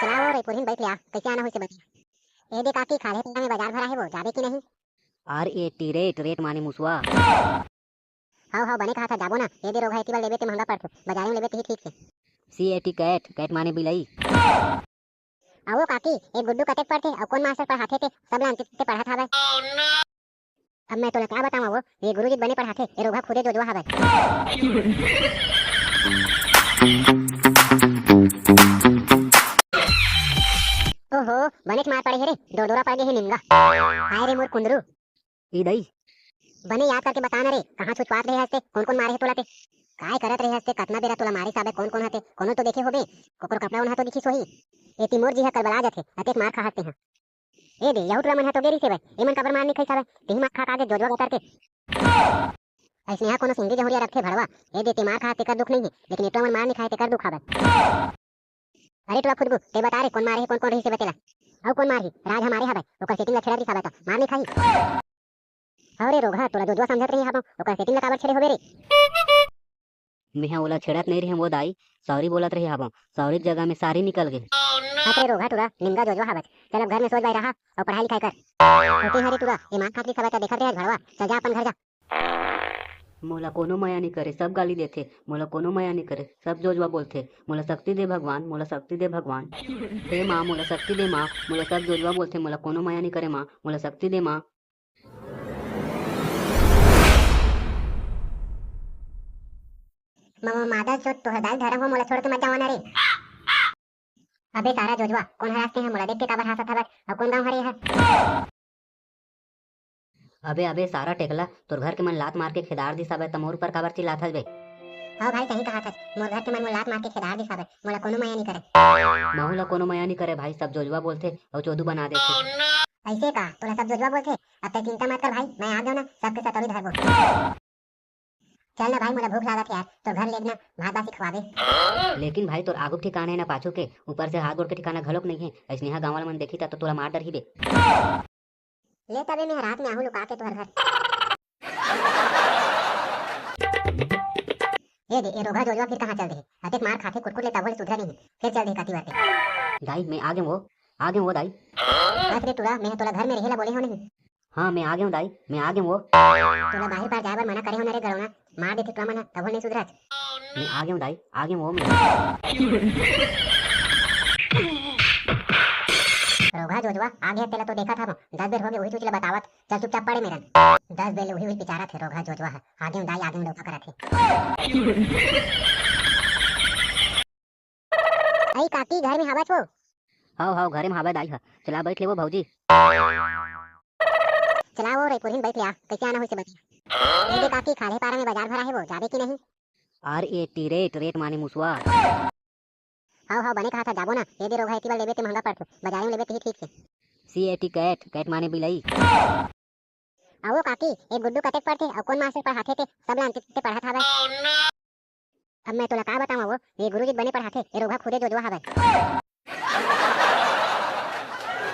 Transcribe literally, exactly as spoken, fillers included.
चला वो रे, पुरहिन बैठ ले आ, कैसे आना होइसे बता। ए दे काकी, खाल्हे पारा में बाजार भरा हे वो, जाबे कि नहीं? R A T rate, rate माने मुसवा। हव हव, बने कहा था, जाबो ना। ए दे रोगहा, एती बर लेबे ते महंगा पड़थे, बाजारे में लेबे ते ही ठीक हे। सी ए टी कैट, कैट माने बिलई। अवो काकी, ए गुड्डू कतेक पढ़थे अउ कोन मास्टर पढ़ाथे ते सब ला अंतिम ते पढ़त हावय। अब मैं तोला का बताऊं वो, ये गुरुजी बने पढ़ाथे, ये रोगहा खुदे जोजवा हावय। ओहो, बनेच मार पड़े हे रे, डोरडोरा पड़ गे हे निमगा। हाय रे मोर कुंदरू। ई दई। बने याद करके बता ना रे, कहाँ छुचवात रहे हस ते, कौन कौन मारे हे तोला ते? काय करत रहे हस ते, कतना बेरा तोला मारे साबे, कौन कौन हते, कोनो तो देखे होबे, कोकरो कपड़ा ओन्हा तो दिखिस होही। एती मोर जी ह कलबला जथे, अतेक मार खा हस ते हा। ए दे, यहू टुरा मन ह तो गे रिहिस हे बे, एमन काबर मार नइ खाइस हवय? तेही मार खा के आगे जोजवा गतर के। अइसने हा कोनो सिंगी जहुरिया रखथे भड़वा। ए दे, ते मार खा तेकर दुख नइ हे, लेकिन ए टुरा मन मार नइ खाए तेकर दुख हवय। अरे टुरा फुदगू, ते बता रे, कोन मारे हे, कोन कोन रिहिस हे बे तेला? अउ कोन मारही? राज ह मारे हवय, ओकर सेटिंग ला छेड़त रिहिस हवय त मार नइ खाही। अरे रोगहा, तोला जोजवा समझत रहे हवं, ओकर सेटिंग ला काबर छेड़े होबे रे? मेहा ओला छेड़त नइ रहें वो दाई, सॉरी बोलत रहे हवं। सॉरी के जगह में सारी निकल गे। हट रे रोगहा टुरा, निमगा जोजवा हवच। चल अब घर में सोच बाई रहा अउ पढ़ाई लिखाई कर। होते हरे टुरा, ये मार खात रिहिस हवय त देखत रहे भड़वा। चल जा अपन घर जा। मोला कोनो मया नइ करे, सब गाली देथे। मोला कोनो मया नइ करे, सब जोजवा बोलथे। मोला शक्ति दे भगवान, मोला शक्ति दे भगवान। हे माँ, मोला शक्ति दे माँ, मोला सब जोजवा बोलथे। मोला कोनो मया नइ करे माँ, मोला शक्ति दे माँ। ममा मादा चोद, तोहर दाई धरम हो, मोला छोड़ के मत जावा ना रे। अबे सारा जोजवा, कोन हरास ते हे, मोला देख के काबर हासत हवय? अउ कोन गाँव हरे ह? अबे अबे सारा टेकला, तोर घर के मन लात मार के खेदार दिस हवय, त मोर ऊपर काबर चिल्लात हस बे? हाँ भाई, सही कहा थस, मोर घर के मन मोला लात मार के खेदार दिस हवय, मोला कोनो मया नइ करे। महू ला कोनो मया नइ करे भाई, सब जोजवा बोलथे अउ चोदू बना देथे। अइसे का, तोला सब जोजवा बोलथे? अब तै चिंता मत कर भाई, मैं आ गेंव ना, सबके सतौरी धरबो। चल ना भाई, मोला भूख लागत हे यार, तोर घर लेग ना, भात बासी खवाबे। लेकिन भाई, तोर आगू के ठिकाना हे ना पाछू के, ऊपर से हाथ गोड़ के ठिकाना घलोक नइ हे। अइसने हा गाँव वाला मन देखही त तो तोला मार डरही बे। ले तबे मैं रात में आहूँ लुका के तोहर घर। ए दे, ए रोगहा जोजवा फिर कहाँ चल दे? अतेक मार खाथे कुटकुट ले तभो ले सुधरा नहीं, फिर चल दे काती वाते। दाई, मैं आ गेंव वो, आ गेंव वो दाई। बस रे टुरा, मैं तोला घर में रहे ला बोले हो नहीं। हाँ, मैं आ गेंव दाई, मैं आ गेंव वो। तोला बाहिर पार जाए बर मना करे हो ना रे गरौना, मार देथे टुरा मन ह, तभो नहीं सुधरत। मैं आ गेंव दाई, आ गेंव वो मैं। रोगहा जोजवा, आ गे तेला तो देखत हवं, दस बेर हो गे उही चुच ले बतावत, चल चुपचाप पड़े मेरन। दस बेर ले उही उही पिचारत हे रोगहा जोजवा ह, आ गेंव दाई, आ गेंव डोका करत हे। अई काकी, घर में हावच वो? हव, हव, घरे में हावय दाई ह। चला बैठ ले वो भौजी। चला वो रे पुरहिन, बैठ ले आ। कैसे आना होइसे बता। ए दे काकी, खाल्हे पारा में बाजार भरा हे वो, जाबे कि नहीं? R A T rate, rate माने मुसवा। हव, हव, बने कहा था, जाबो ना। ए दे रोगहा, एती बर लेबे ते महंगा पड़थे, बाजारे में लेबे ते ही ठीक हे। सी ए टी कैट, कैट माने बिलई। अवो काकी, ए गुड्डू कतेक पढ़थे अउ कोन मास्टर पढ़ाथे ते सब ला अंतिम ते पढ़त हावय। अब मैं तोला का बतावं वो, ये गुरुजी बने पढ़ाथे, ये रोगहा खुदे जोजवा हावय।